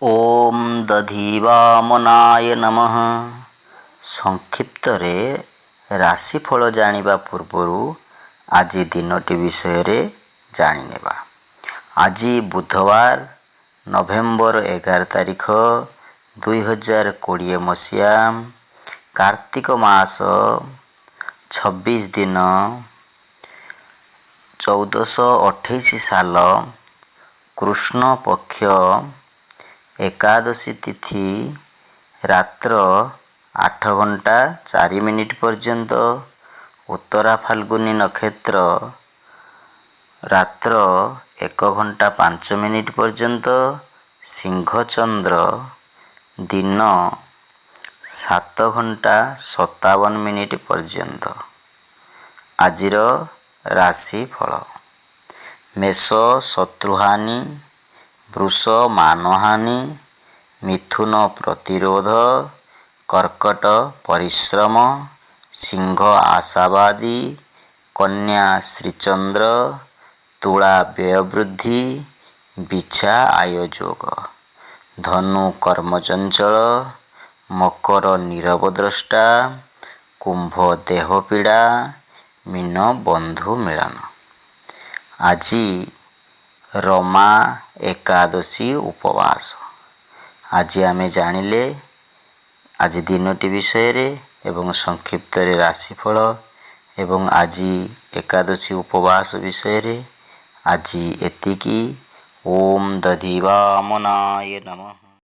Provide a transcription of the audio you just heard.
ଓମ୍ ଦଧିବାମନାୟ ନମଃ। ସଂକ୍ଷିପ୍ତରେ ରାଶିଫଳ ଜାଣିବା ପୂର୍ବରୁ ଆଜି ଦିନଟି ବିଷୟରେ ଜାଣିନେବା। ଆଜି ବୁଧବାର, ନଭେମ୍ବର 11 ତାରିଖ, 2020 ମସିହା, କାର୍ତ୍ତିକ ମାସ 26 ଦିନ, 1428 ସାଲ, କୃଷ୍ଣ ପକ୍ଷ ଏକାଦଶୀ ତିଥି ରାତ୍ର 8 ଘଣ୍ଟା 4 ମିନିଟ୍ ପର୍ଯ୍ୟନ୍ତ, ଉତ୍ତରା ଫାଲ୍ଗୁନୀ ନକ୍ଷତ୍ର ରାତ୍ର 1 ଘଣ୍ଟା 5 ମିନିଟ୍ ପର୍ଯ୍ୟନ୍ତ, ସିଂହଚନ୍ଦ୍ର ଦିନ 7 ଘଣ୍ଟା 57 ମିନିଟ୍ ପର୍ଯ୍ୟନ୍ତ। ଆଜିର ରାଶିଫଳ: ମେଷ ଶତ୍ରୁହାନି, ବୃଷ ମାନହାନି, ମିଥୁନ ପ୍ରତିରୋଧ, କର୍କଟ ପରିଶ୍ରମ, ସିଂହ ଆଶାବାଦୀ, କନ୍ୟା ଶ୍ରୀଚନ୍ଦ୍ର, ତୁଳା ବ୍ୟୟବୃଦ୍ଧି, ବିଛା ଆୟଯୋଗ, ଧନୁ କର୍ମଚଞ୍ଚଳ, ମକର ନୀରବଦ୍ରଷ୍ଟା, କୁମ୍ଭ ଦେହପୀଡ଼ା, ମୀନ ବନ୍ଧୁ ମିଳନ। ଆଜି ରମା ଏକାଦଶୀ ଉପବାସ। ଆଜି ଆମେ ଜାଣିଲେ ଆଜି ଦିନଟି ବିଷୟରେ ଏବଂ ସଂକ୍ଷିପ୍ତରେ ରାଶିଫଳ ଏବଂ ଆଜି ଏକାଦଶୀ ଉପବାସ ବିଷୟରେ। ଆଜି ଏତିକି। ଓମ୍ ଦଧିବାମନାୟ ନମଃ।